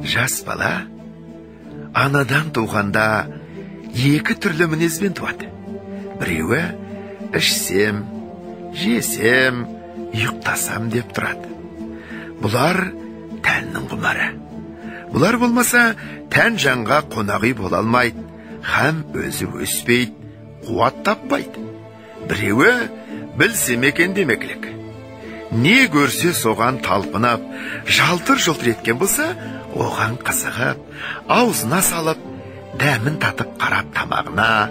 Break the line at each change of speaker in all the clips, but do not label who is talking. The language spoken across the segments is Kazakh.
Жас бала анадан туғанда екі түрлі мінезбен туады. Біреуі ішсем, жесем, ұйықтасам деп тұрады. Бұлар тәннің құмары. Бұлар болмаса тән жанға қонақ үй бола алмайды, һәм өзі өспейді, қуат таппайды. Біреуі білсем екен демеклік. Не көрсе соған талпынып, жалтыр-жылтыр еткен болса, оған қызығып, аузына салып, дәмін татып қарап тамағына,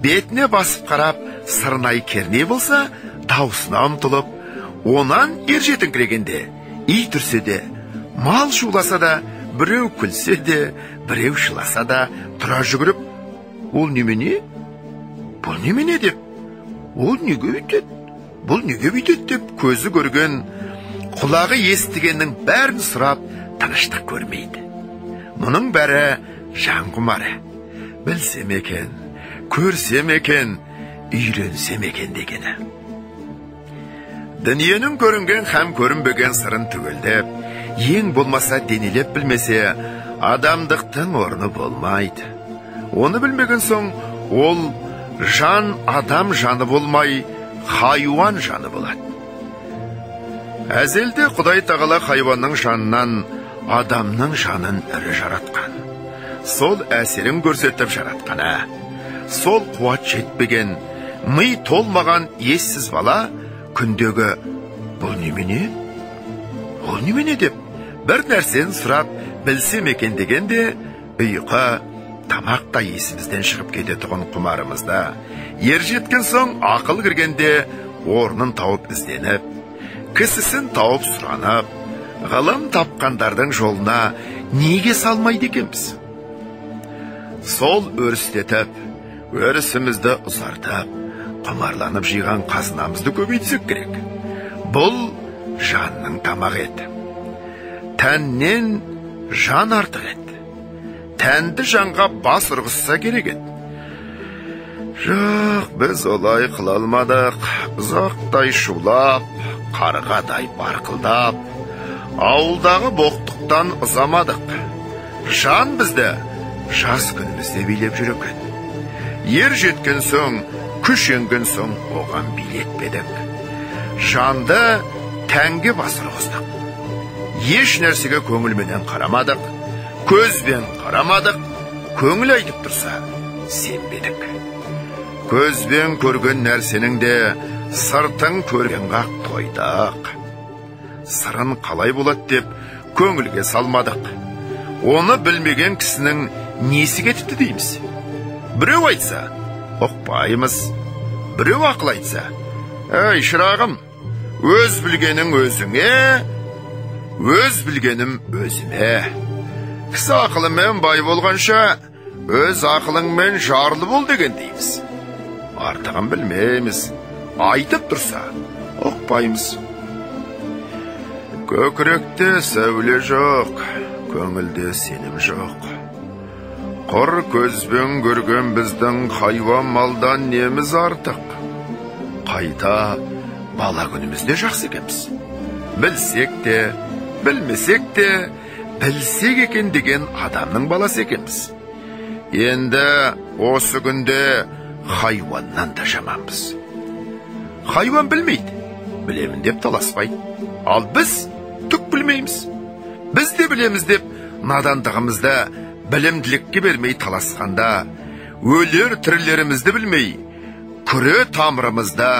бетіне басып қарап, сырнай керней болса, даусына ұмтылып, онан ер жетіңкірегенде, ит үрсе де, мал шуласа да, біреу күлсе де, біреу шыласа да, тұра жүгіріп, ол немене? Бұл немене деп, ол неге өйтеді? Бұл неге бүйтеді деп көзі көрген, құлағы естігеннің бәрін сұрап, тыныштық көрмейді. Мұның бәрі жан құмары. Білсем екен, көрсем екен, үйренсем екен дегені. Дүниенің көрінген һәм көрінбеген сырын түгелдеп, ең болмаса денелеп білмесе, адамдықтың орны болмайды. Оны білмеген соң, ол жан адам жаны болмай, хайуан жаны болады. Әзелде Құдай тағала хайуанның жанынан адамның жанын ірі жаратқан. Сол әсерін көрсетіп жаратқаны. Сол қуат жетпеген, ми толмаған ессіз бала күндегі бұл немене? Ол немене деп бір нәрсені сұрап білсем екен дегенде ұйқы, тамақ та есімізден шығып кететұғын құмарымызда. Ер жеткен соң ақыл кіргенде орнын тауып ізденіп, кісісін тауып сұранып, ғылым тапқандардың жолына неге салмайды екенбіз? Сол өрістетіп, өрісімізді ұзартып, құмарланып жиған қазынамызды көбейтсек керек. Бұл жанның тамағы еді. Тәннен жан артық еді. Тәнді жанға бас ұрғызса керек еді. Жоқ, біз олай қыла алмадық. Ұзақтай шулап, қарғадай барқылдап, ауылдағы боқтықтан ұзамадық. Жан бізді жас күнімізде билеп жүр екен. Ер жеткен соң, күш енген соң оған билетпедік. Жанды тәнге бас ұрғыздық. Еш нәрсеге көңілменен қарамадық, көзбен қарамадық, көңіл айтып тұрса, сенбедік. Көзбен көрген нәрсенің де сыртын көрген қақ тойдық. Сырын қалай болады деп көңілге салмадық. Оны білмеген кісінің несі кетіпті дейміз. Біреу айтса, ұқпаймыз. Біреу ақыл айтса, әй шырағым, өз білгенің өзіңе, өз білгенім өзіме. Кісі ақылымен бай болғанша, өз ақылыңмен жарлы бол деген дейміз. Артығын білмейміз, айтып тұрса, ұқпаймыз. Көкіректе сәуле жоқ, көңілде сенім жоқ. Құр көзбен көрген біздің хайуан малдан неміз артық. Қайта бала күнімізде жақсы екенбіз. Білсек те, білмесек те, білсек екен деген адамның баласы екенбіз. Енді осы күнде хайуаннан да жаманбыз. Хайуан білмейді, білемін деп таласпайды. Ал біз түк білмейміз. Біз де білеміз деп надандығымызды білімділікке бермей таласқанда, өлер тірілерімізді білмей, күре тамырымызды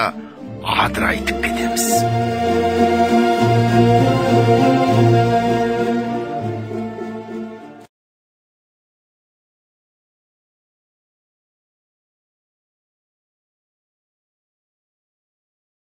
адырайтып кетеміз.